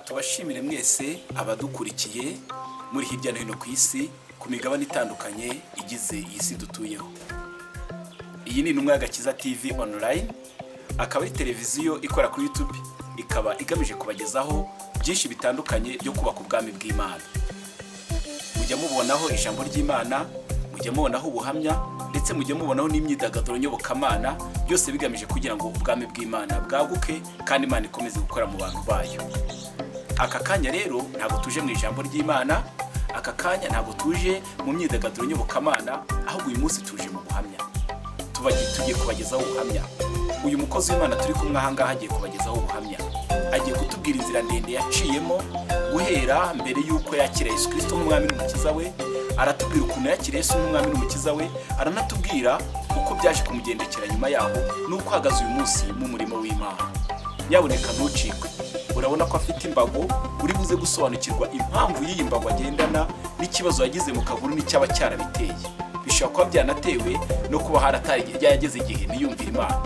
Tubashimire mwese abadukurikiye muri hirya no hino ku isi, ku migabane itandukanye igize iyi si dutuyeho. Iyi ni Intumwa y'Agakiza TV Online, akaba ari televiziyo ikora kuri YouTube, ikaba igamije kubagezaho byinshi bitandukanye byo kubaka ubwami bw'Imana. Mujya mubonaho ijambo ry'Imana, mujya mubonaho ubuhamya, ndetse mujya mubonaho n'imyidagaduro nyobokamana, byose bigamije kugira ngo ubwami bw'Imana bwaguke kandi Imana ikomeze gukora mu bantu bayo. Aka kanya rero ntabwo tuje mu ijambo ry'Imana, aka kanya ntabwo tuje mu myidagaduro nyobokamana, ahubwo uyu munsi tuje mu buhamya. Tugiye kubagezaho ubuhamya. Uyu mukozi w'Imana turi kumwe aha ngaha agiye kubagezaho ubuhamya, agiye kutubwira inzira ndende yaciyemo guhera mbere y'uko yakira Yesu Kirisito nk'umwami n'umukiza we. Aratubwira ukuntu yakiriye Yesu nk'umwami n'umukiza we, aranatubwira uko byaje kumugendekera nyuma yaho n'uko ahagaze uyu munsi mu murimo w'Imana. Nyabuneka ntucikwe. Urabona ko afite imbago, uri buze gusobanukirwa impamvu y'iyi mbago agendana n'ikibazo yagize mu kaguru n'icyaba cyarabiteye. Bishobora kuba byanatewe no kuba harataye yageze igihe ntiyumvire Imana,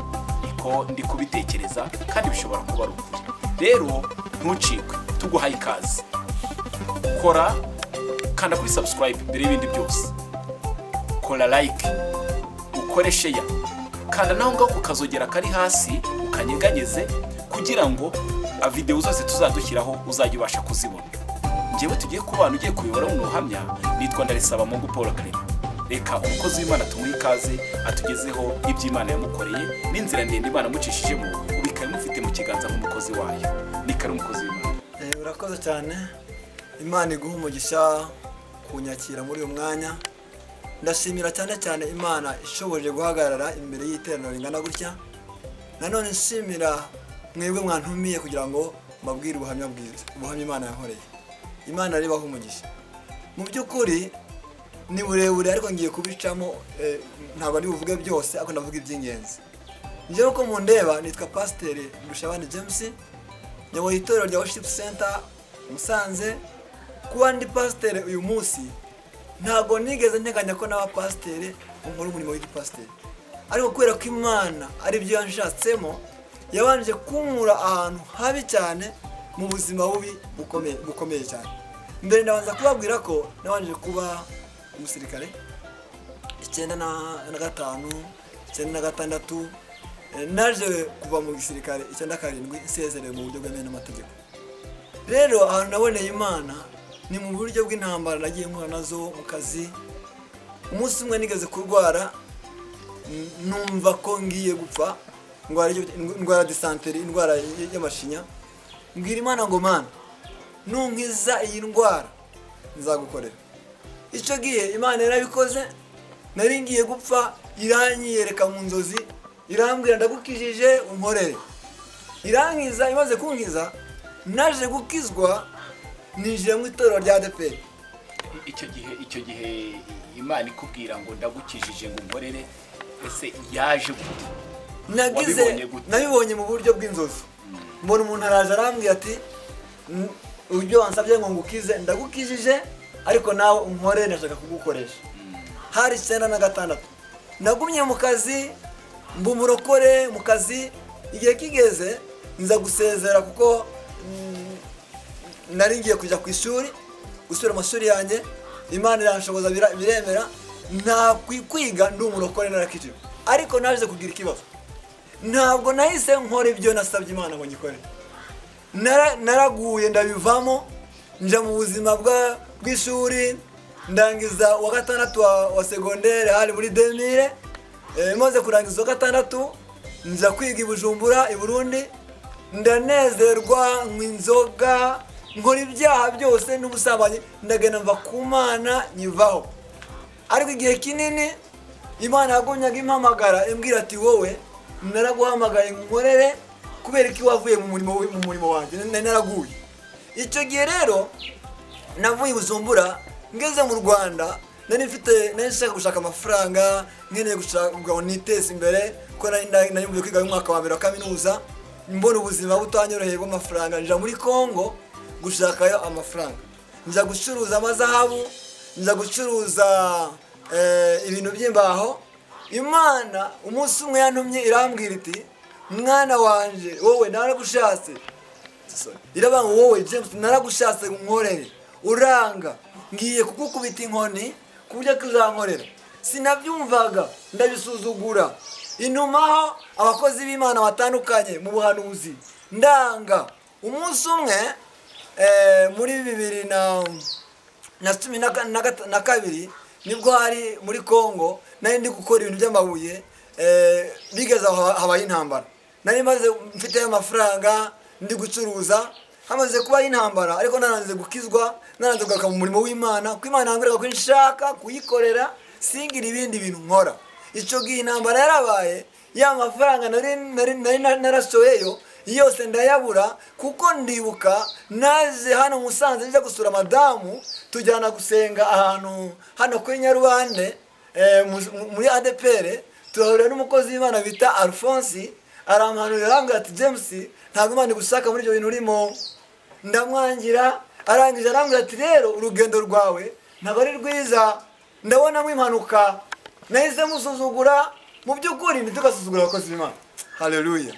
niko ndi kubitekereza, kandi bishobora kuba ari ukuri. Rero ntucikwe, tuguhaye ikaze. Kora, kanda kuri subscribe mbere y'ibindi byose, kora like, ukore share, kanda naho ngaho ku kazogera kari hasi ukanyeganyeze kugira ngo videwo zose tuzadushyiraho uzajya ubasha kuzibona. Njyewe tugiye kubana, ugiye kuyobora buno buhamya, nitwa Ndarisaba Mungu Paul Clement. Reka umukozi w'Imana tumuhe ikaze, atugezeho iby'Imana yamukoreye n'inzira ndende Imana amucishijemo, ubu ikaba imufite mu kiganza nk'umukozi wayo. Ni kare, umukozi w'Imana. Urakoze cyane, Imana iguha umugisha kunyakira muri uyu mwanya. Ndashimira cyane cyane Imana ishoboje guhagarara imbere y'iteraniro ringana gutya. Nanone nshimira mwebwe mwantumiye kugira ngo mbabwire ubuhamya bwiza, ubuhamya Imana yankoreye. Imana ribaho umugisha. Mu by'ukuri ni burebure, ariko ngiye kubicamo, ntabwo ndi buvuge byose, ariko ndavuga iby'ingenzi. Njyewe uko mundeba nitwa Pasiteri Ndushabandi James, nyoboye itorero rya Worship Center Musanze. Kuba ndi pasiteri uyu munsi, ntabwo nigeze nteganya ko n'aba pasiteri nkora umurimo w'igipasiteri, ariko kubera ko Imana ari byo yanshatsemo, yabanje kunkura ahantu habi cyane, mu buzima bubi bukomeye, bukomeye cyane. Mbere ndabanza kubabwira ko nabanje kuba umusirikare 95, 96. Naje kuva mu gisirikare 97, nsezerewe mu buryo bwemewe n'amategeko. Rero ahantu naboneye Imana ni mu buryo bw'intambara nagiye mpura nazo mu kazi. Umunsi umwe nigeze kurwara, numva ko ngiye gupfa, indwara dysenterie, indwara y'amashinya. Mbwira Imana ngo: "Mana, nunkiza iyi ndwara nzagukorera." Icyo gihe Imana yarabikoze. Nari ngiye gupfa, iranyiyereka mu nzozi, irambwira: "Ndagukijije, unkorere." Irankiza. Imaze kunkiza, naje gukizwa, ninjira mu itorero rya ADEPR. Icyo gihe Imana ikubwira ngo "Ndagukijije ngo unkorere", ese yaje gute? Nagize Wabibonye gute? Nabibonye mu buryo bw'inzozi. Mbona umuntu araje arambwira ati: "Ibyo wansabye ngo ngukize, ndagukijije, ariko nawe unkorere, ndashaka kugukoresha." Hari 96. Nagumye mu kazi, mba umurokore mu kazi. Igihe kigeze nza gusezera kuko nari ngiye kujya ku ishuri, gusubira mu mashuri yanjye. Imana iranshoboza, biremera, nta kwiga ndi umurokore, narakijijwe. Ariko naje kugira ikibazo, ntabwo nahise nkora ibyo nasabye Imana ngo ngikore. Naraguye, ndabivamo, njya mu buzima bw'ishuri, ndangiza uwa gatandatu wa segondere, hari muri 2000. Maze kurangiza uwa gatandatu, nza kwiga i Bujumbura i Burundi. Ndanezerwa, nywa inzoga, nkora ibyaha byose n'ubusambanyi, ndagenda mva ku Mana, nyivaho. Ariko igihe kinini Imana yagumyaga impamagara, imbwira ati: "Wowe naraguhamagaye nkorere, kubera ko wavuye mu murimo wanjye." Nari naraguye. Icyo gihe rero navuye i Bujumbura ngeze mu Rwanda, nari mfite, nari nshaka gushaka amafaranga, nkeneye gushaka ngo niteze imbere, kuko nari mvuye kwiga mu mwaka wa mbere wa kaminuza, mbona ubuzima butanyoroheye bw'amafaranga. Nja muri Congo gushakayo amafaranga, nja gucuruza amazahabu, nja gucuruza ibintu by'imbaho. Imana umunsi umwe yantumye, irambwira iti: "Mwana wanje, wowe naragushatse." Iravuga ngo wowe James, naragushatse nkorere uranga, ngiye kugukubita inkoni ku buryo kuzankorera. Sinabyumvaga, ndabisuzugura. Intumaho abakozi b'Imana batandukanye mu buhanuzi, ndanga. Umunsi umwe, muri 2012 nibwo hari muri Congo, nari ndi gukora ibintu by'amabuye, bigeze aho habaye intambara. Nari maze mfite amafaranga ndi gucuruza, hamaze kubaho intambara, ariko naranze gukizwa, naranze kugaruka mu murimo w'Imana, kuko Imana yambwiraga ko nshaka kuyikorera, singira ibindi bintu nkora. Icyo gihe intambara yarabaye, ya mafaranga nari narashoyeyo yose ndayabura, kuko ndibuka naje hano Musanze njya gusura madamu, tujyana gusenga ahantu hano kuri Nyarubande, muri ADEPR, turahurira n'umukozi w'Imana bita Alphonse, arampanurira, arambwira ati: "James, ntabwo Imana igushaka muri ibyo bintu urimo." Ndamwangira. Arangije arambwira ati: "Rero urugendo rwawe ntabwo ari rwiza, ndabonamo impanuka." Nahise musuzugura. Mu by'ukuri ntitugasuzugura abakozi b'Imana. Haleluya!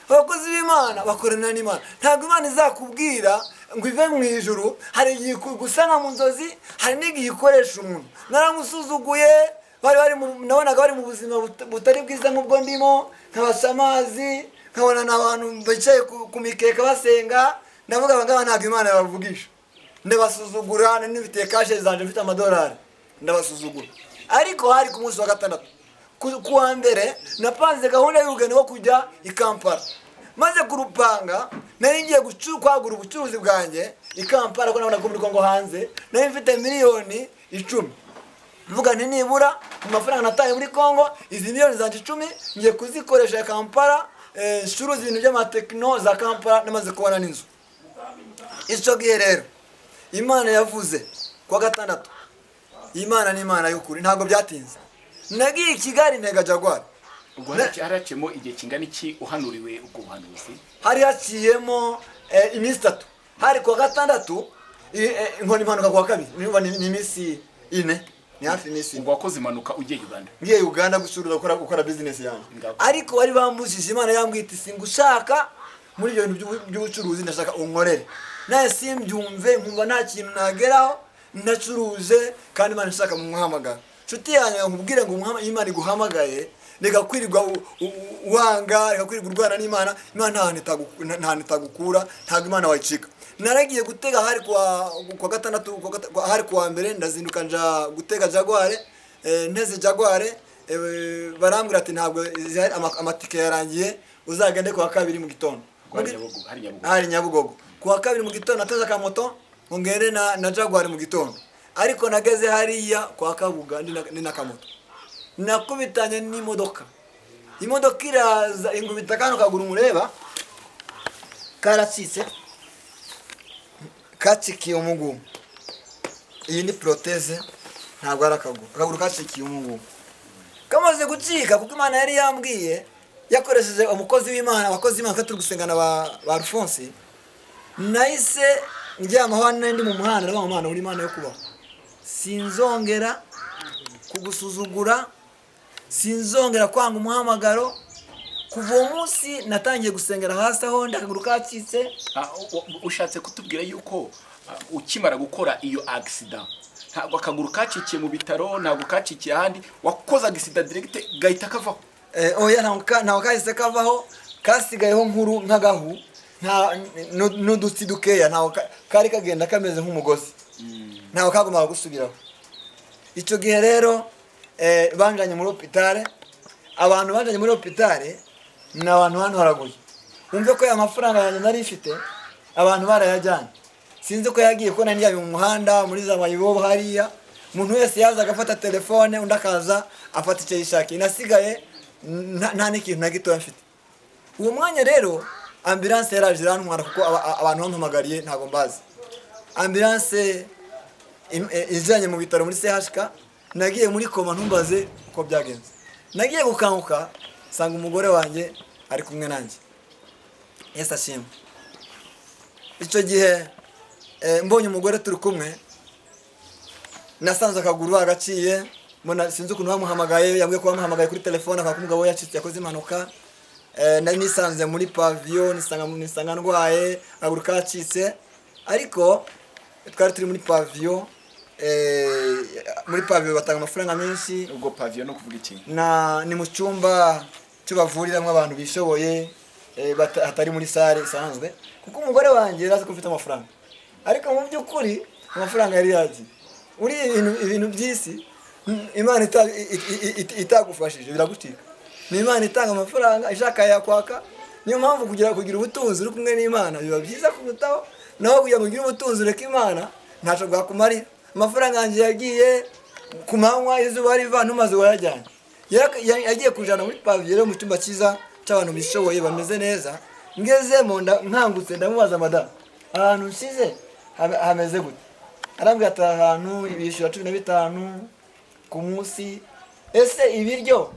Abakozi b'Imana bakorana n'Imana. Ntabwo Imana izakubwira ngo ive mu ijuru. Hari igihe igusanga mu nzozi, hari n'igihe ikoresha umuntu. Naramusuzuguye. Bari bari mu- nabonaga bari mu buzima butari bwiza nk'ubwo ndimo, nkabasa amazi, nkabona n'abantu bicaye ku mikeka basenga. Ndavuga: "Aba ngaba ntabwo Imana yabavugisha." Ndabasuzugura. Nari nifitiye cash zanjye, mfite amadolari, ndabasuzugura. Ariko hari ku munsi wa gatandatu. Ku wa mbere napanze gahunda y'urugendo rwo kujya i Kampala. Maze kurupanga, nari ngiye kwagura ubucuruzi bwanjye i Kampala, ko nabonaga ko muri Kongo hanze nari mfite miliyoni 10. Mvuga nti: "Nibura mu mafaranga nataye muri Kongo, izi miliyoni zanjye 10 ngiye kuzikoresha i Kampala, ncuruza ibintu by'amatekino za Kampala." Namaze kubona n'inzu. Icyo gihe rero Imana yavuze kuwa gatandatu. Imana ni Imana y'ukuri, ntabwo byatinze nagiye i Kigali ntega Jaguar. Ubwo haraciyemo igihe kingana iki uhanuriwe ubwo buhanuzi? Hari haciyemo iminsi 3. Hari kuwa gatandatu, nkora impanuka kuwa kabiri. Niba ni iminsi 4, ni hafi iminsi 4. Ubwo wakoze impanuka ugiye Uganda? Ngiye Uganda gucuruza, gukora business yanjye. Ngabo. Ariko bari bambujije. Imana yambwiye iti: "Singushaka muri ibyo bintu by'ubucuruzi, ndashaka unkorere." Nawe simbyumve, nkumva nta kintu nageraho ndacuruje kandi Imana ishaka mu muhamagaro. Nshuti yanjye, nkubwire ngo iyo Imana iguhamagaye, reka kwirirwa wanga, reka kwirirwa urwana n'Imana. Imana nta hantu itagukura, ntabwo Imana wayicika. Naragiye gutega, hari kuwa gatandatu, hari kuwa mbere, ndazinduka nja gutega Jaguar. Nteze Jaguar, barambwira ati: "Ntabwo zihari, amatike yarangiye, uzagende kuwa kabiri mu gitondo." Hari Nyabugogo, hari Nyabugogo. Hari Nyabugogo. Kuwa kabiri mu gitondo nateze akamoto ngo ngende na Jaguar mu gitondo, ariko nageze hariya kwa Kabuga ndi n'akamoto, nakubitanye n'imodoka. Imodoka iraza ingubita kano kaguru mureba, karacitse, kacikiye umugumu. Iyi ni prothèse, ntabwo ari akaguru. Akaguru kacikiye umugumu. Kamaze gucika, kuko Imana yari yambwiye yakoresheje umukozi w'Imana, abakozi b'Imana turi gusengana ba Alphonse, nahise ndyamaho hano ndi mu muhanda, ndavuga ngo: "Mana, uri Imana yo kubaho, sinzongera kugusuzugura, sinzongera kwanga umuhamagaro." Kuva uwo munsi natangiye gusengera hasi aho ndi, akaguru kacitse. Ushatse kutubwira yuko ukimara gukora iyo accident, ntabwo akaguru kacikiye mu bitaro, ntabwo kacikiye ahandi, wakoze accident direct gahita kavaho? Oya, ntabwo kahise kavaho, kasigayeho nkuru nk'agahu n'udutsi dukeya. Ntabwo kari kagenda kameze nk'umugozi, ntabwo kagombaga gusubiraho. Icyo gihe rero banjanye muri hôpital. Abantu banjanye muri hôpital ni abantu bantoraguye. Wumve ko aya mafaranga yanjye nari mfite abantu barayajyanye, sinzi ko yagiye, ko nari ndyamye mu muhanda muri za mayibobo hariya. Umuntu wese yaza agafata telefone, undi akaza afata icyo yishakiye. Nasigaye nta n'ikintu na gitoya mfite. Uwo mwanya rero ambulance yaraje irantwara, kuko abantu bampamagariye ntabwo mbazi. Ambulance ijanye mu bitaro muri CHK. Nagiye muri coma, ntumbaze uko byagenze. Nagiye gukanguka nsanga umugore wanjye ari kumwe nanjye. Yesu ashimwe! Icyo gihe mbonye umugore turi kumwe, nasanze akaguru bagaciye, mbona sinzi ukuntu bamuhamagaye. Yambwiye ko bamuhamagaye kuri telefone, akavuga ko umugabo we yacitse, yakoze impanuka. Nari nisanze muri pavillon, nisanga ndwaye, akaguru kacitse, ariko twari turi muri pavillon. Muri pavillon batanga amafaranga menshi. Ubwo pavillon no kuvuga iki? Na ni mu cyumba cyo bavuriramo abantu bishoboye, hatari muri salle isanzwe, kuko umugore wanjye yari azi ko mfite amafaranga, ariko mu by'ukuri amafaranga yari yagiye. Uri ibintu by'isi, Imana itagufashije biragucika. Ni Imana itanga amafaranga, ishaka yakwaka. Niyo mpamvu kugira ubutunzi uri kumwe n'Imana biba byiza kurutaho, naho kugira ngo ugire ubutunzi ureke Imana ntacyo bwakumarira. Amafaranga yanjye yagiye ku manywa, izuba riva, ntumaze wayajyanye. Yagiye kujana muri pavillon, mu cyumba cyiza cy'abantu bishoboye bameze neza. Ngezemo nkangutse, ndamubaza: "Madamu, ahantu nsize hameze gute?" Arambwira ati: "Aha hantu bishyura 15 ku munsi." "Ese ibiryo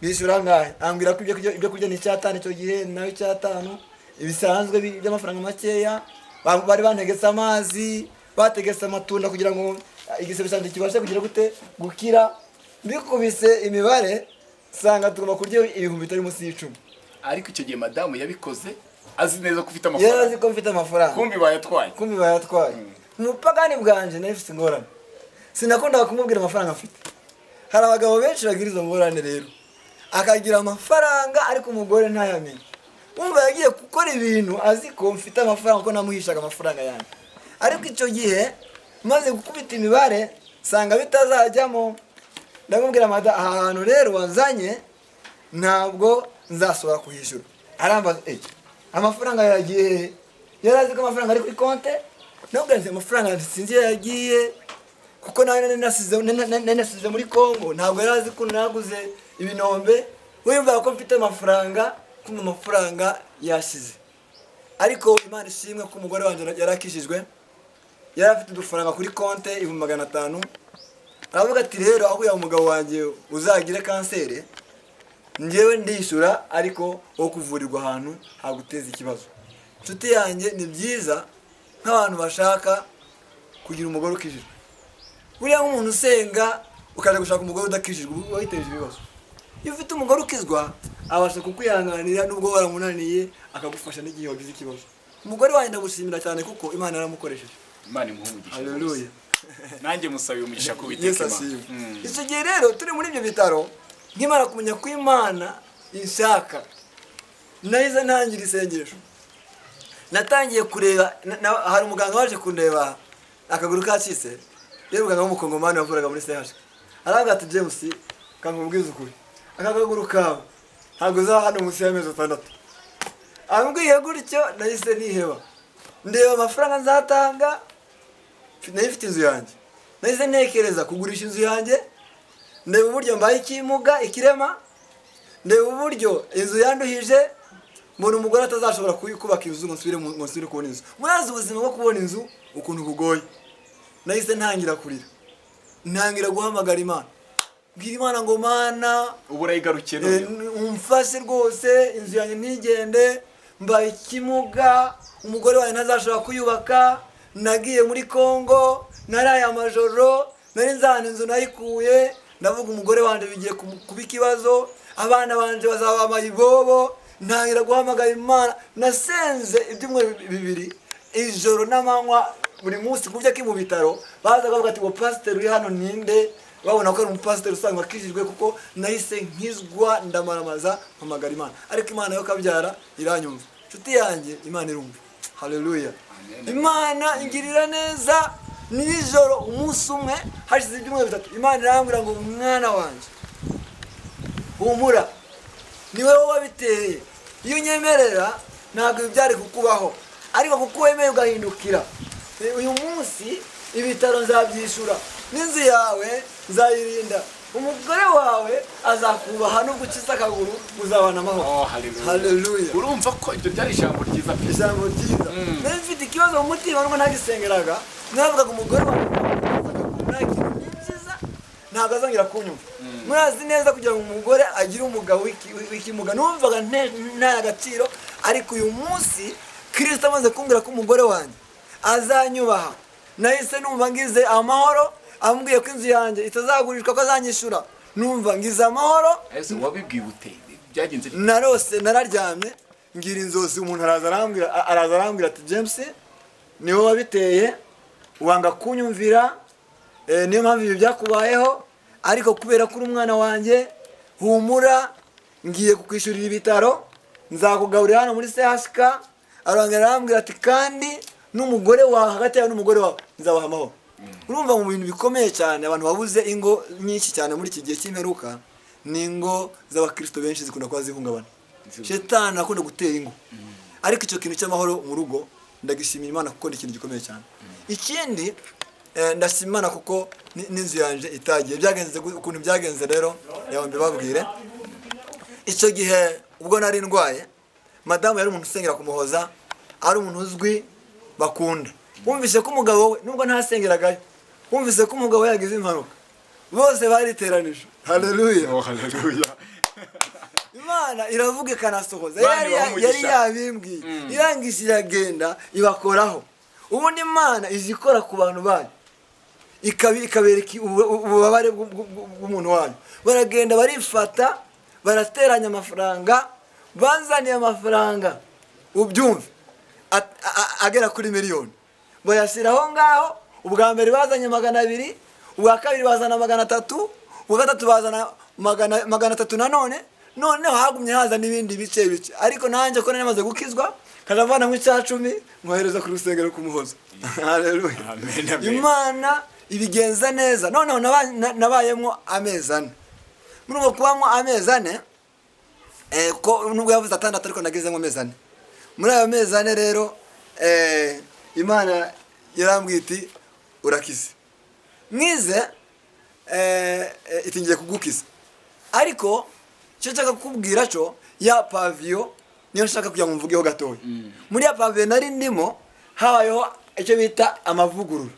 bishyura angahe?" Ambwira ko ibyo kurya ni 5 icyo gihe, nawe 5 ibisanzwe by'amafaranga makeya. Bari bantegetse amazi, bategetse amatunda kugira ngo igisebe cyanjye kibashe kugira gute? Gukira. Mbikubise imibare, nsanga tugomba kurya ibihumbi bitari munsi y'icumi. Ariko icyo gihe madamu yabikoze azi neza ko ufite Yari azi amafaranga? ko mfite amafaranga. Kumbi bayatwaye. Kumbi bayatwaye. Mu bupagani bwanje nari mfite ingorane, sinakundaga kumubwira amafaranga mfite. Hari abagabo benshi bagira izo ngorane rero, akagira amafaranga ariko umugore ntayamenye. Wumva yagiye gukora ibintu azi ko mfite amafaranga, kuko namuhishaga amafaranga yanjye. Ariko icyo gihe maze gukubita imibare, nsanga bitazajyamo. Ndamubwira: "Mada, aha hantu rero wazanye ntabwo nzashobora kuhishyura." Arambaza: "Amafaranga yagiye hehe?" Yari azi ko amafaranga ari kuri konte. Nabwo nzi amafaranga, sinzi iyo yagiye, kuko nawe nari nasize muri Congo. Ntabwo yari azi ko naguze ibinombe. We yumvaga ko mfite amafaranga, kumva amafaranga yashize. Ariko Imana ishimwe ko umugore wanjye yarakijijwe, yari afite udufaranga kuri konte, 500,000. Aravuga ati: "Rero aho kugira ngo umugabo wanjye uzagire kanseri, njyewe ndishyura, ariko wo kuvurirwa ahantu haguteza ikibazo." Inshuti yanjye, ni byiza nk'abantu bashaka kugira umugore ukijijwe. Buriya nk'umuntu usenga ukaja gushaka umugore udakijijwe, uba witeje ibibazo. Iyo ufite umugore ukizwa, abasha kukwihanganira nubwo waramunaniye, akagufasha n'igihe wagize ikibazo. Umugore wanjye ndagushimira cyane kuko Imana yaramukoresheje. Imana imuhe umugisha. Haleluya. Nanjye musabiye umugisha ku Yesu Uwiteka Imana. ashimwe. Icyo gihe rero turi muri ibyo bitaro, nkimara kumenya ko Imana inshaka, nahise ntangira isengesho. Natangiye kureba hari umuganga waje kundeba akaguru kacitse, yari umuganga w'umukongomani wavuraga muri CHK. Aravuga ati: "James, kankubwize ukuri, aka kaguru kawe ntabwo uzaba hano munsi y'amezi 6." Ambwiye gutyo, nahise niheba. Ndeba amafaranga nzatanga. Nari mfite inzu yanjye, nahise ntekereza kugurisha inzu yanjye. Ndeba uburyo mbaye ikimuga, ikirema, ndeba uburyo inzu yanduhije, mbona umugore atazashobora kubaka inzu ngo nsubire kubona inzu. Murazi ubuzima bwo kubona inzu ukuntu bugoye. Nahise ntangira kurira, ntangira guhamagara Imana, mbwira Imana ngo: "Mana, Ubu urayigarukiye noneho. Umfashe rwose, inzu yanjye ntigende, mbaye ikimuga, umugore wanjye ntazashobora kuyubaka. Nagiye muri Congo, naraye amajoro, nari nzahana inzu nayikuye." Ndavuga: "Umugore wanjye bigiye kuba ikibazo, abana banjye bazaba amayibobo." Ntangira guhamagara Imana. Nasenze ibyumweru 2, ijoro n'amanywa, buri munsi, ku buryo ko mu bitaro baza bavuga ati: "Ngo pasiteri uri hano ninde?" Babona ko ari umupasiteri usanzwe akijijwe, kuko nahise nkizwa, ndamaramaza, mpamagara Imana. Ariko Imana yo kabyara iranyumva. Inshuti yanjye, Imana irumva. Haleluya. Imana ingirira neza. Nijoro umunsi umwe, hashize ibyumweru 3, Imana irambwira ngo: "Mwana wanjye, humura, ni wowe wabiteye. Iyo unyemerera ntabwo ibi byari kukubaho, ariko kuko wemeye ugahindukira, uyu munsi ibitaro nzabyishyura, n'inzu yawe nzayirinda, umugore wawe azakubaha, nubwo ukize akaguru uzabana amahoro." Oh, haleluya. Haleluya. Urumva ko iryo ryari ijambo ryiza pe. Ijambo ryiza. Nari mfite ikibazo mu mutima nubwo ntagisengeraga. Navugaga: "Umugore wawe nta kintu ninjiza, ntabwo azongera kunyumva." Murazi neza, kugira ngo umugore agire umugabo w'ikimuga, numvaga nta agaciro. Ariko uyu munsi Kirisito amaze kumbwira ko umugore wanjye azanyubaha, nahise numva ngize amahoro. Ambwiye ko inzu yanjye itazagurishwa, ko azanyishyura, numva ngize amahoro. Ese wabibwiwe ute? Byagenze bite? Narose, nararyamye, ngira inzozi, umuntu araza arambwira ati: "James, niwe wabiteye, wanga kunyumvira, niyo mpamvu ibi byakubayeho. Ariko kubera ko uri umwana wanjye, humura, ngiye kukwishyurira ibitaro, nzakugaburira hano muri CHK." Arongera arambwira ati: "Kandi n'umugore wawe, hagati yawe n'umugore wawe nzabaha amahoro." Urumva, mu bintu bikomeye cyane abantu babuze ingo nyinshi cyane muri iki gihe cy'imperuka, ni ingo z'abakristo benshi zikunda kuba zihungabana. Shetani akunda gutera ingo. Ariko icyo kintu cy'amahoro mu rugo ndagishimira Imana, kuko ni ikintu gikomeye cyane. Ikindi, ndashima Imana kuko n'inzu yanjye itagiye. Byagenze ukuntu byagenze rero, reka mbibabwire. Icyo gihe ubwo nari ndwaye, madamu yari umuntu usengera kumuhoza, ari umuntu uzwi bakunda. Wumvise ko umugabo we, nubwo ntasengeragayo, wumvise ko umugabo we yagize impanuka, bose bariteranije. Haleluya! Oh, haleluya! Imana iravuga ikanasohoza. Imana Yari ibaha umugisha. yari yabimbwiye, irangije iragenda ibakoraho. Ubundi Imana izi ikora ku bantu bayo, ikabereka ububabare bw'umuntu wayo. Baragenda barifata, barateranya amafaranga, banzaniye amafaranga, ubyumve, agera kuri miliyoni, bayashyira aho ngaho. Ubwa mbere bazanye 200, ubwa kabiri bazana 300, ubwa gatatu bazana 300 nanone. Noneho hagumye haza n'ibindi bice bice. Ariko nanjye ko nari maze gukizwa, nkajya mvanamo icya 10 nkohereza ku rusengero kumuhoza. Haleluya! Amen, amen. Imana ibigenza neza. Noneho nabayemo amezi 4. Muri ubwo kubamo amezi 4, ko nubwo yavuze 6, ariko nagezemo amezi 4. Muri ayo mezi 4 rero, Imana yarambwiye iti: "Urakize." Mwize, iti: "Ngiye kugukiza." Ariko icyo nshaka kukubwira cyo, ya pavillon niyo nshaka kugira ngo mvugeho gatoya. Muri ya pavillon nari ndimo, habayeho icyo bita amavugurura.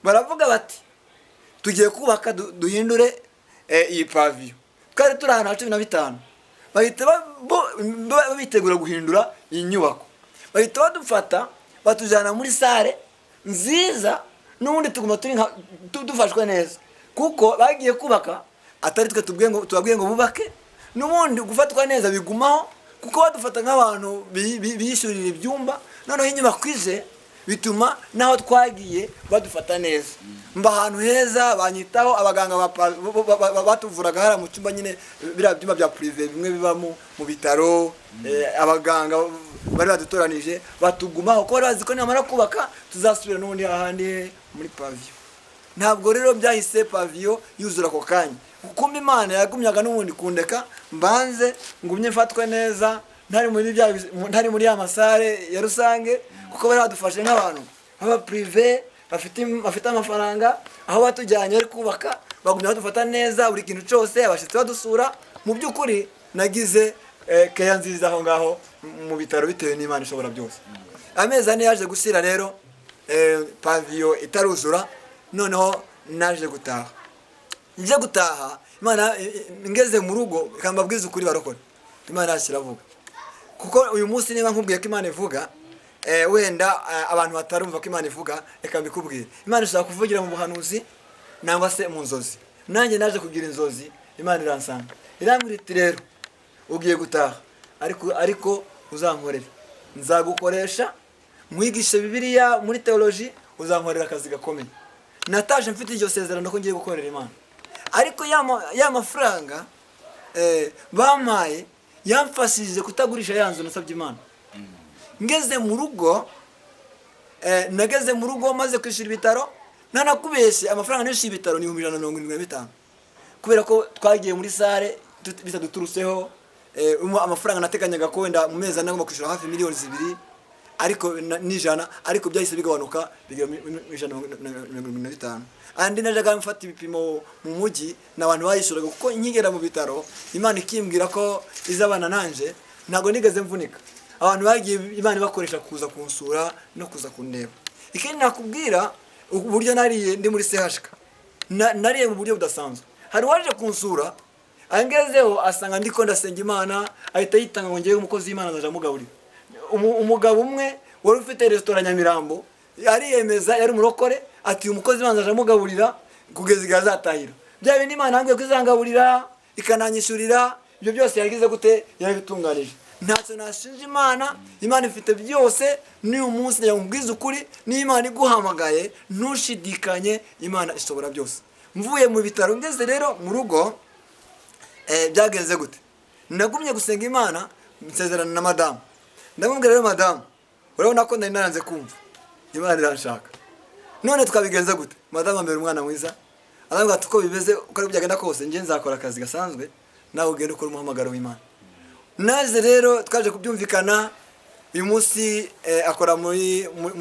Baravuga bati: "Tugiye kubaka, duhindure iyi pavillon." Twari turi ahantu ha 15, bahita bitegura guhindura iyi nyubako, bahita badufata batujyana muri salle nziza. N'ubundi tuguma turi nka dufashwe neza, kuko bagiye kubaka atari twe tubwiye ngo tubabwiye ngo bubake. N'ubundi gufatwa neza bigumaho, kuko badufata nk'abantu biyishyurira ibyumba. Noneho inyubako ije bituma n'aho twagiye badufata neza, mba ahantu heza, banyitaho. Abaganga batuvuraga hariya mu cyumba nyine, biriya byumba bya privé bimwe bibamo mu bitaro, abaganga bari badutoranije batugumaho, kuko bari bazi ko nibamara kubaka tuzasubira n'ubundi hahandi muri pavillon. Ntabwo rero byahise pavillon yuzura ako kanya, kuko Imana yagumyaga n'ubundi kundeka mbanze ngumye mfatwe neza, ntari muri ya ma salle ya rusange, kuko bari badufashe nk'abantu baba privé bafite amafaranga. Aho batujyanye bari kubaka, bagumya badufata neza, buri kintu cyose, abashyitsi badusura. Mu by'ukuri nagize keya nziza aho ngaho mu bitaro, bitewe n'Imana ishobora byose. Amezi 4 yaje gushyira rero, pavillon itaruzura. Noneho naje gutaha. Nje gutaha, Imana, ngeze mu rugo, reka mbabwize ukuri barokore, Imana yacu iravuga. Kuko uyu munsi niba nkubwiye ko Imana ivuga, wenda abantu batarumva ko Imana ivuga, reka mbikubwire. Imana ishobora kuvugira mu buhanuzi nangwa se mu nzozi. Nanjye naje kugira inzozi, Imana iransanga, irambwira iti: "Rero ugiye gutaha, ariko uzankorera, nzagukoresha nkwigishe Bibiliya muri théologie, uzankorera akazi gakomeye." Nataje mfite iryo sezerano ko ngiye gukorera Imana. Ariko ya mafaranga bampaye yamfashije kutagurisha ya nzu nasabye Imana. Ngeze mu rugo, nageze mu rugo maze kwishyura ibitaro. Ntanakubeshye, amafaranga nishyuye ibitaro ni 175,000, kubera ko twagiye muri salle bitaduturutseho. Amafaranga nateganyaga ko wenda mu mezi 4 ngomba kwishyura hafi miliyoni 2 ariko n'ijana, ariko byahise bigabanuka bigera mu 175,000. Andi najyaga mfata ibipimo mu mujyi ni abantu bayishyuraga. Kuko nkigera mu bitaro, Imana ikimbwira ko izabana nanje, ntabwo nigeze mvunika. Abantu bagiye Imana ibakoresha kuza kunsura no kuza kundeba. Ikindi nakubwira, uburyo nariye ndi muri CHK, nariye mu buryo budasanzwe. Hari uwaje kunsura, angezeho asanga ndiko ndasenga Imana, ahita yitanga ngo ngewe umukozi w'Imana azaja amugaburira. Umugabo umwe wari ufite resitora Nyamirambo ariyemeza, yari umurokore, ati: "Uyu mukozi w'Imana azaja amugaburira kugeza igihe azatahira." Bya bindi Imana yambwiye ko izangaburira, ikananyishyurira. Ibyo byose yagize gute? Yarabitunganije. Ntacyo nashinja Imana. Imana ifite byose. N'uyu munsi ndagira ngo nkubwize ukuri, niba Imana iguhamagaye, ntushidikanye, Imana ishobora byose. Mvuye mu bitaro, ngeze rero mu rugo, byagenze gute? Nagumye gusenga Imana, nsezerana na madamu. Ndamubwira: "Rero madamu, urabona ko nari naranze kumva, Imana iranshaka, none twabigenza gute?" Madamu ambera umwana mwiza, arambwira ati: "Uko bimeze, uko ari byagenda kose, njye nzakora akazi gasanzwe, nawe ugende ukora umuhamagaro w'Imana." Naze rero twaje kubyumvikana. Uyu munsi akora mu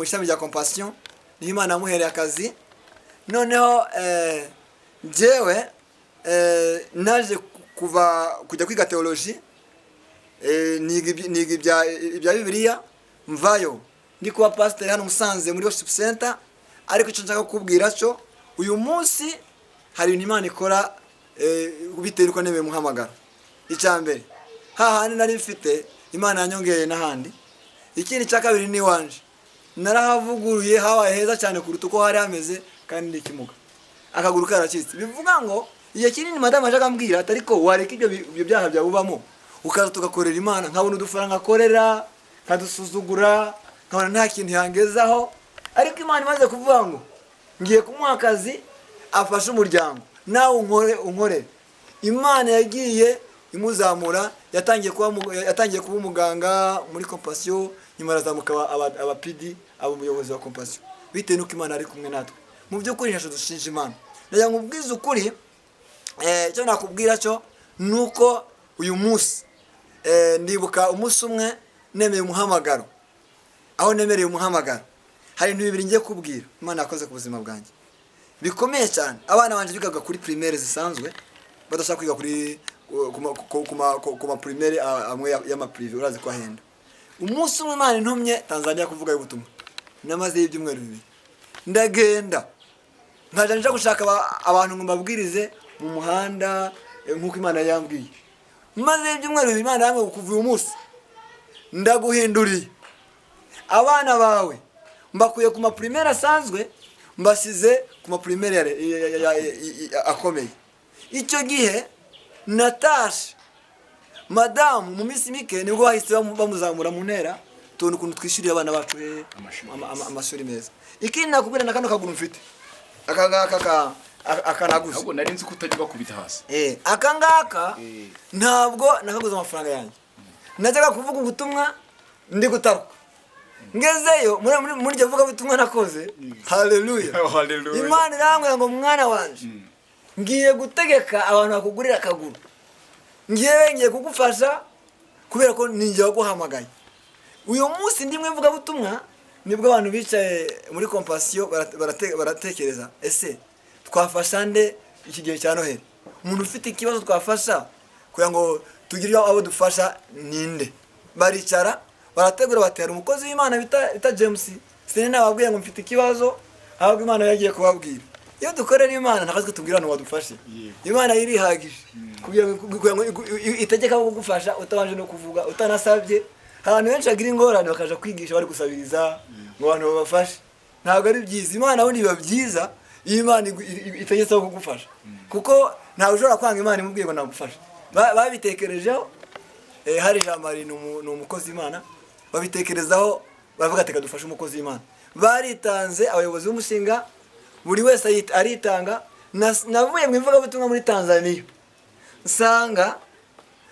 ishami rya Compassion, niho Imana yamuhereye akazi. Noneho njyewe naje kuva kujya kwiga théologie, niga ibya Bibiliya, mvayo ndi kuba pasiteri hano Musanze muri worship center. Ariko icyo nshaka kukubwira cyo, uyu munsi hari ibintu Imana ikora bitewe n'uko nemeye umuhamagaro. Icya mbere, hahandi nari mfite, Imana yanyongereye n'ahandi. Ikindi cya kabiri, ni iwanje narahavuguruye, habaye heza cyane kuruta uko hari hameze, kandi ni ikimuga, akaguru karacitse. Bivuga ngo igihe kinini madamu aje akambwira ati: "Ariko wareka ibyo byaha byawe ubamo, ukaza tugakorera Imana." Nkabona udufaranga akorera nkadusuzugura, nkabona nta kintu yangezaho. Ariko Imana imaze kuvuga ngo ngiye kumuha akazi afashe umuryango, nawe unkore unkorere, Imana yagiye imuzamura. Yatangiye kuba umuganga muri Compassion, nyuma arazamuka aba PD, aba umuyobozi wa Compassion, bitewe n'uko Imana ari kumwe natwe. Mu by'ukuri ntacyo dushinja Imana. Ndagira ngo ubwize ukuri, icyo nakubwira cyo ni uko uyu munsi, ndibuka umunsi umwe nemeye umuhamagaro. Aho nemereye umuhamagaro, hari ibintu bibiri ngiye kubwira Imana yakoze ku buzima bwanjye bikomeye cyane. Abana banjye bigaga kuri primaire zisanzwe, badashaka kwiga kuri ku ma- ku- ku ma- ku ma primaire amwe y'ama privé, urazi ko ahenda. Umunsi umwe Imana intumye Tanzania kuvuga ubutumwa, namazeyo ibyumweru 2. Ndagenda, nkajya nja gushaka abantu ngo mbabwirize mu muhanda, nk'uko Imana yambwiye. Maze ibyumweru 2, Imana yambwiye: "Kuva uyu munsi ndaguhinduriye, abana bawe mbakuye ku ma primaire asanzwe, mbasize ku ma primaire akomeye." Icyo gihe natashe, madamu mu minsi mike nibwo bahise bamuzamura mu ntera, tubona ukuntu twishyuriye abana bacu hehe? Amashuri. Amashuri meza. Ikindi nakubwira, na kano kaguru mfite, aka ngaka aka naguze. Ahubwo nari nzi ko utajya bakubita hasi. Aka ngaka ntabwo nakaguze amafaranga yanjye. Najyaga kuvuga ubutumwa ndi gutaruka, ngezeyo muri iryo vugabutumwa nakoze, haleluya! Haleluya. Imana irambwira ngo: "Mwana wanje, ngiye gutegeka abantu bakugurira akaguru. Ngiye kugufasha kubera ko ninjye waguhamagaye." Uyu munsi ndi mu ivugabutumwa, nibwo abantu bicaye muri Compassion baratekereza: ese twafasha nde iki gihe cya Noheli? Umuntu ufite ikibazo twafasha kugira ngo tugire abo dufasha ninde? Baricara barategura, batera umukozi w'Imana bita James. Sinari nababwiye ngo mfite ikibazo, ahubwo Imana yagiye kubabwira. Iyo dukorera Imana, ntabwo twe tubwira abantu wadufashe. Imana yirihagije kugira ngo itegeke abo kugufasha utabanje no kuvuga, utanasabye. Hari abantu benshi bagira ingorane, bakaja kwigisha bari gusabiriza ngo abantu babafashe. Ntabwo ari byiza. Imana ubundi biba byiza iyo Imana itegetse aho kugufasha, kuko ntawe ushobora kwanga Imana imubwiye ngo nagufashe. Babitekerejeho, hari Jean Marie, ni umukozi w'Imana. Babitekerezaho baravuga ati: "Reka dufashe umukozi w'Imana." Baritanze, abayobozi b'umushinga, buri wese aritanga. Navuye mu ivugabutumwa muri Tanzania, nsanga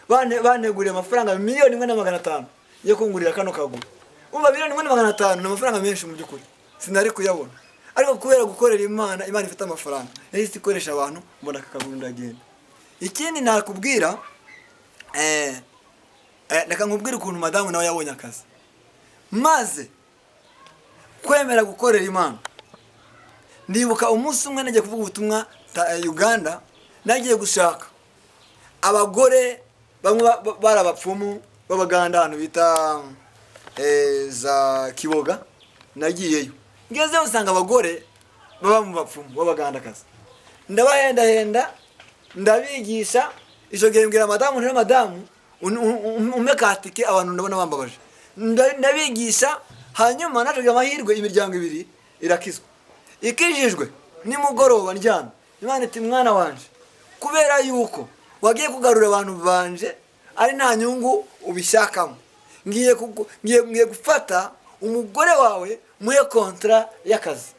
banteguriye amafaranga 1,500,000 yo kungurira kano kaguru. Umva, 1,500,000 ni amafaranga menshi mu by'ukuri, sinari kuyabona. Ariko kubera gukorera Imana, Imana ifite amafaranga, yahise ikoresha abantu, mbona aka kaguru, ndagenda. Ikindi nakubwira, reka nkubwire ukuntu madamu nawe yabonye akazi maze kwemera gukorera Imana. Ndibuka umunsi umwe nagiye kuvuga ubutumwa Uganda, nagiye gushaka abagore bamwe bari abapfumu b'Abaganda, ahantu bita za Kiboga. Nagiyeyo, ngezeyo nsanga abagore baba mu bapfumu b'Abagandakazi, ndabahendahenda, ndabigisha. Icyo gihe mbwira madamu nti: "Madamu, umpe katike, abantu ndabona bambabaje." Ndabigisha, hanyuma naje amahirwe imiryango ibiri irakizwa. Ikijijwe, nimugoroba ndyamye, Imana iti: "Mwana wanje, kubera yuko Wagiye kugarura abantu banje ari nta nyungu ubishakamo. Ngiye gufata umugore wawe muhe contrat y'akazi."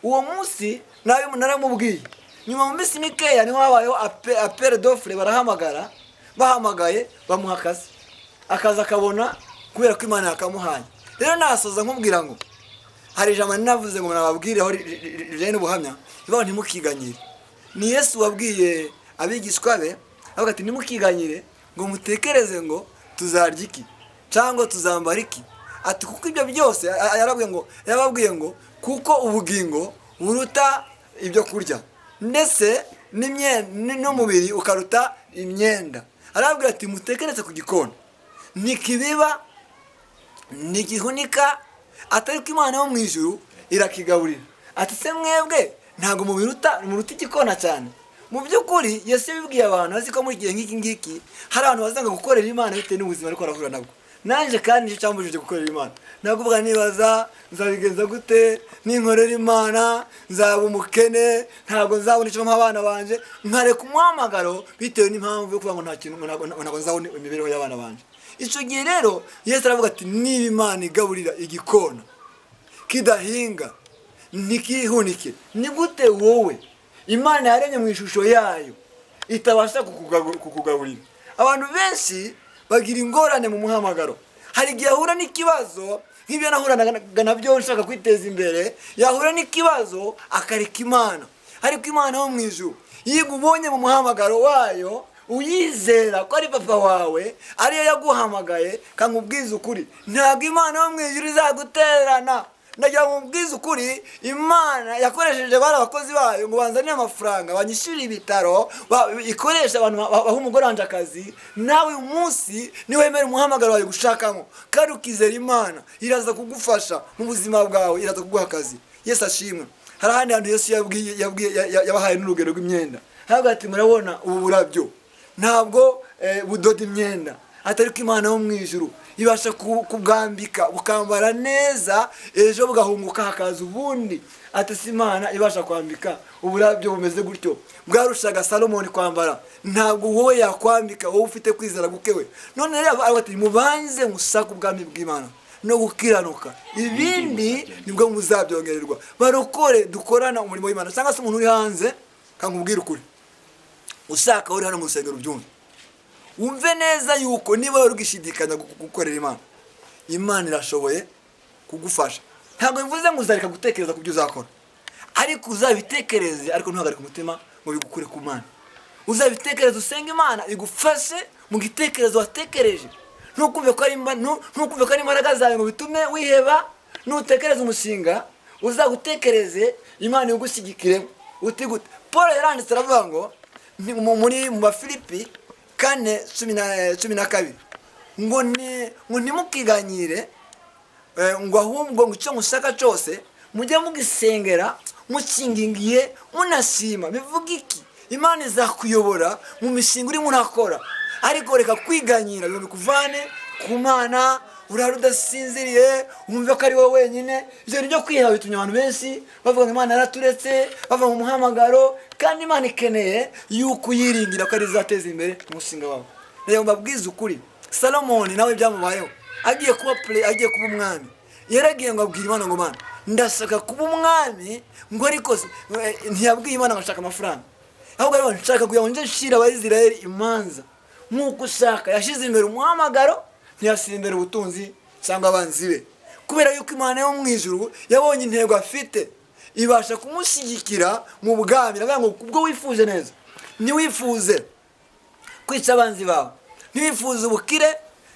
Uwo munsi nawe naramubwiye. Nyuma mu minsi mikeya niho habayeho appel d'offre, barahamagara. Bahamagaye bamuha akazi, akazi akabona kubera ko Imana yakamuhaye. Rero nasoza nkubwira ngo hari ijambo navuze ngo nababwireho rijyanye n'ubuhamya rivuga ngo ntimukiganyire. Ni Yesu wabwiye abigishwa be, avuga ati: "Ntimukiganyire ngo mutekereze ngo tuzarya iki cyangwa tuzambara iki." Ati kuko ibyo byose yarababwiye ngo kuko ubugingo buruta ibyo kurya, ndetse n'umubiri ukaruta imyenda. Arababwira ati: "Mutekereze ku gikona, ntikibiba, ntigihunika, atari ko Imana yo mu ijuru irakigaburira." Ati: "Se mwebwe ntabwo mubiruta, muruta igikona cyane?" Mu by'ukuri Yesu yabibwiye abantu azi ko muri igihe nk'iki ngiki hari abantu bazanga gukorera Imana bitewe n'ubuzima ariko barahura nabwo. Nanjye kandi nicyo cyambujije gukorera Imana. Nakuvuga nibaza nzabigenza gute, ninkorera Imana nzaba umukene, ntabwo nzabona icyo mpa abana banje, nkareka umuhamagaro bitewe n'impamvu yo kuvuga ngo nta kintu, ngo ntabwo nzabona imibereho y'abana banje. Icyo gihe rero Yesu aravuga ati: "Niba Imana igaburira igikona kidahinga ntikihunike, ni gute wowe Imana yaremye mu ishusho yayo itabasha kukugaburira?" Abantu benshi bagira ingorane mu muhamagaro. Hari igihe ahura n'ikibazo nk'ibyo nahuranaga nabyo nshaka kwiteza imbere, yahura n'ikibazo akareka Imana. Ariko Imana yo mu ijuru yiga ubonye mu muhamagaro wayo, uyizera ko ari papa wawe, ariyo yaguhamagaye, kankubwiza ukuri, ntabwo Imana yo mu ijuru izagutererana. Ndagira ngo mubwize ukuri, Imana yakoresheje bari abakozi bayo ngo banzanire amafaranga, banyishyurire ibitaro, ikoresha abantu baha umugore wanjye akazi. Nawe uyu munsi niwemera umuhamagaro wawe gushakamo kandi ukizera Imana, iraza kugufasha mu buzima bwawe, iraza kuguha akazi. Yesu ashimwe. Hari ahandi hantu Yesu yabahaye n'urugero rw'imyenda. Haravuga ati: "Murabona ubu burabyo, ntabwo budoda imyenda, atari ko Imana yo mu ijuru ibasha kubwambika bukambara neza, ejo bugahunguka hakaza ubundi." Ati: "Si Imana ibasha kwambika uburabyo bumeze gutyo, bwarushaga Salomoni kwambara, ntabwo wowe yakwambika, wowe ufite kwizera gukewe?" None rero aravuga ati: "Mubanze musake ubwami bw'Imana no gukiranuka, ibindi nibwo muzabyongererwa." Barokore dukorana umurimo w'Imana cyangwa se umuntu uri hanze, kankubwira ukuri, ushaka uri hano mu rusengero ubyumve, wumve neza yuko niba wari ugishidikanya gukorera Imana, Imana irashoboye kugufasha. Ntabwo bivuze ngo uzareka gutekereza ku byo uzakora, ariko uzabitekereze, ariko ntuhagarike umutima ngo bigukure ku Mana. Uzabitekereze, usenga Imana igufashe mu gitekerezo watekereje. Ntukumve ko ari imbaraga zawe ngo bitume wiheba. Nutekereza umushinga, uzagutekereze Imana igushyigikiremo. Uti gute? Paul yaranditse aravuga ngo muri mu Bafilipi 4:12 ngo ntimukiganyire, ngo ahubwo ngo icyo mushaka cyose mujye mugisengera mukingingiye munashima. Bivuga iki? Imana izakuyobora mu mishinga urimo urakora, ariko reka kwiganyira ngo bikuvane ku Mana, urara udasinziriye, wumve ko ari wowe wenyine. Ibyo ni byo kwiha bitumye abantu benshi bavuga ngo Imana yaraturetse, bava mu muhamagaro. Kandi Imana ikeneye yuko uyiringira ko ari izateza imbere umushinga wawe. Reba, mbabwize ukuri, Salomoni nawe byamubayeho. Agiye kuba umwami, yaragiye ngo abwira Imana ngo: "Mana, ndashaka kuba umwami." Ngo ariko ntiyabwiye Imana ngo ashaka amafaranga, ahubwo aravuga: "Nshaka kugira ngo nje nshire Abayisiraheli imanza nk'uko ushaka." Yashyize imbere umuhamagaro, ntiyashyira imbere ubutunzi cyangwa abanzi be, kubera yuko Imana yo mu ijuru yabonye intego afite, ibasha kumushyigikira mu bwami. Iravuga ngo kubwo wifuje neza, ntiwifuze kwica abanzi bawe, ntiwifuze ubukire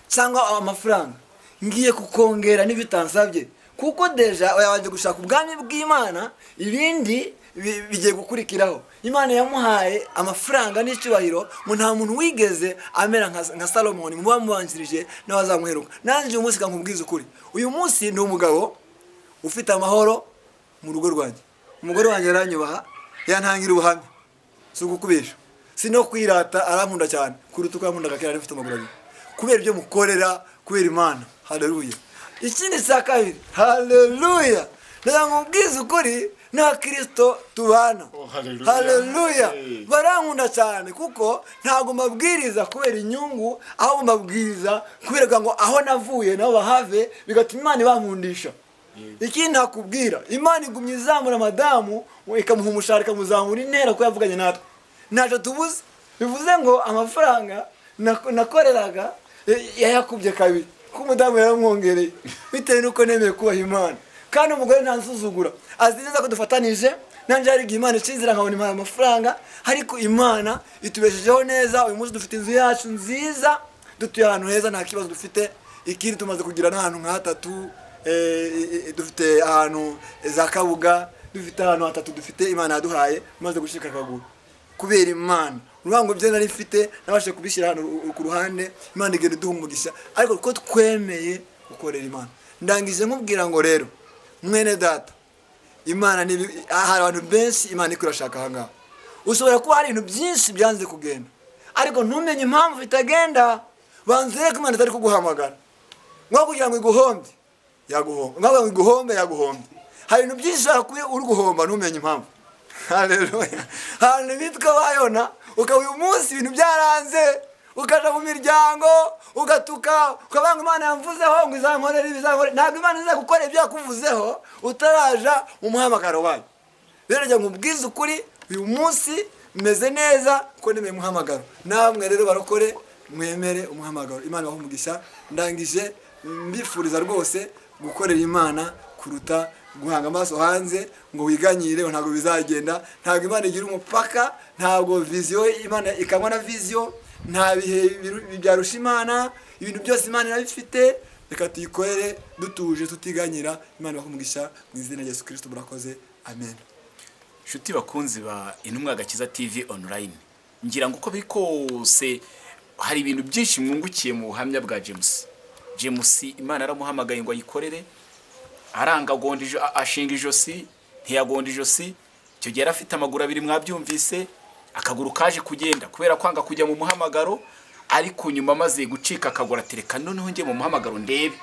cyangwa amafaranga, ngiye kukongera n'ibyo utansabye, kuko déjà yabanje gushaka ubwami bw'Imana, ibindi bigiye gukurikiraho. Imana yamuhaye amafaranga n'icyubahiro, ngo nta muntu wigeze amera nka Salomoni mu bamubanjirije n'abazamuheruka. Nanjye uyu munsi kankubwiza ukuri, uyu munsi ni umugabo ufite amahoro mu rugo rwanjye. Umugore wanjye aranyubaha, yantangira ubuhamya. Si ugukubisha, si no kwirata, arankunda cyane kuruta uko yankundaga kera mfite amaguru abiri, kubera ibyo mukorera, kubera Imana. Haleluya! Ikindi cya kabiri, haleluya, ndagira ngo nkubwize ukuri. Nta Kirisito tubana. Oh, hallelujah. Haleluya. Hey. Barankunda cyane kuko ntabwo mbabwiriza kubera inyungu, ahubwo mbabwiriza kubera ngo aho navuye nabo bahave, bigatuma Imana ibankundisha. Ikindi nakubwira, Imana igumya izamura madamu, ikamuha umushahara, ikamuzamura intera kuko yavuganye natwe, ntacyo tubuze. Bivuze ngo amafaranga nakoreraga yayakubye kabiri kuko umudamu yaramwongereye bitewe n'uko nemeye kubaha Imana. Kandi umugore ntansuzugura, azi neza ko dufatanije. Nanjye hari igihe Imana icinzira nkabona impaye amafaranga, ariko Imana itubeshejeho neza. Uyu munsi dufite inzu yacu nziza, dutuye ahantu heza, nta kibazo dufite. Ikindi, tumaze kugira n'ahantu nka hatatu, dufite ahantu za Kabuga, dufite ahantu hatatu dufite Imana yaduhaye. Maze gushika akaguru kubera Imana, uruvuga ngo ibyo nari mfite nabashije kubishyira hano ku ruhande. Imana igenda iduha umugisha, ariko kuko twemeye gukorera Imana. Ndangije nkubwira ngo rero mwene data, Imana ni hari abantu benshi Imana iko irashaka aha ngaha. Ushobora kuba hari ibintu byinshi byanze kugenda, ariko ntumenye impamvu bitagenda. Banza urebe ko Imana itari kuguhamagara nko kugira ngo iguhombe, yaguhomba, nko kugira ngo iguhombe, yaguhombe. Hari ibintu byinshi ushobora kuba uri guhomba ntumenye impamvu. Haleluya. Ahantu bitwa bayona, ukaba uyu munsi ibintu byaranze, ukaja mu miryango ugatuka, ukavuga ngo Imana yamvuzeho ngo izankorera ibi, izankorera. Ntabwo Imana iza gukora ibyo yakuvuzeho utaraja mu muhamagaro wayo. Rero njya nkubwize ukuri, uyu munsi meze neza kuko nemeye umuhamagaro. Namwe rero barokore, mwemere umuhamagaro. Imana ibahe umugisha. Ndangije mbifuriza rwose gukorera Imana kuruta guhanga amaso hanze ngo wiganyire ngo ntabwo bizagenda. Ntabwo Imana igira umupaka, ntabwo vision Imana ikanywa na vision, nta bihe byarusha Imana. Ibintu byose Imana irabifite. Reka tuyikorere dutuje, tutiganyira. Imana ibahe umugisha mu izina rya Yesu Kirisito. Murakoze, amen. Inshuti bakunzi ba Intumwa Gakiza TV Online, ngira ngo uko biri kose hari ibintu byinshi mwungukiye mu buhamya bwa James. James Imana yaramuhamagaye ngo ayikorere, aranga, agonda ashinga ijosi, ntiyagonda ijosi. Icyo gihe yari afite amaguru abiri, mwabyumvise. Akaguru kaje kugenda kubera kwanga kujya mu muhamagaro, ariko nyuma amaze gucika akaguru atereka noneho njye mu muhamagaro ndebe.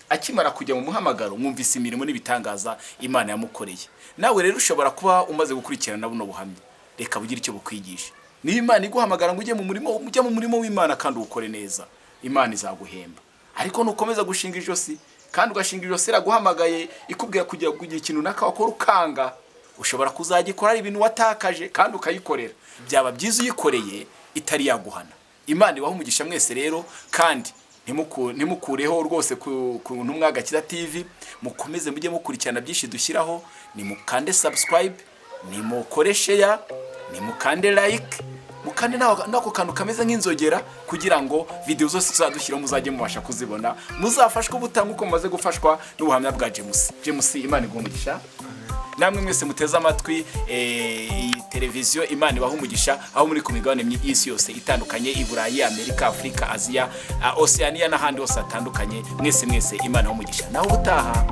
Akimara kujya mu muhamagaro, mwumvise imirimo n'ibitangaza Imana yamukoreye. Nawe rero ushobora kuba umaze gukurikirana buno buhamya, reka bugire icyo bukwigisha. Niba Imana iguhamagara ngo ujye mu murimo, ujye mu murimo w'Imana kandi uwukore neza, Imana izaguhemba. Ariko nukomeza gushinga ijosi, kandi ugashinga ijosi iraguhamagaye ikubwira kujya kugira ikintu runaka wakora ukanga, ushobora kuzagikora ari ibintu watakaje kandi ukayikorera. Byaba byiza uyikoreye itari yaguhana. Imana ibahe umugisha mwese rero, kandi ntimukureho rwose ku Ntumwa Gakiza TV. Mukomeze mujye mukurikirana byinshi dushyiraho. Nimukande subscribe, nimukore share, nimukande like, mukande n'ako kantu kameze nk'inzogera kugira ngo video zose tuzadushyiraho muzajye mubasha kuzibona. Muzafashwe ubutaha nk'uko mumaze gufashwa n'ubuhamya bwa James. James, Imana iguhe umugisha. Namwe mwese muteze amatwi iyi televiziyo, Imana ibaha umugisha aho muri ku migabane y'isi yose itandukanye, i Burayi, Amerika, Afurika, Aziya, Oceania n'ahandi hose hatandukanye. Mwese mwese Imana ibaha umugisha. Naho ubutaha.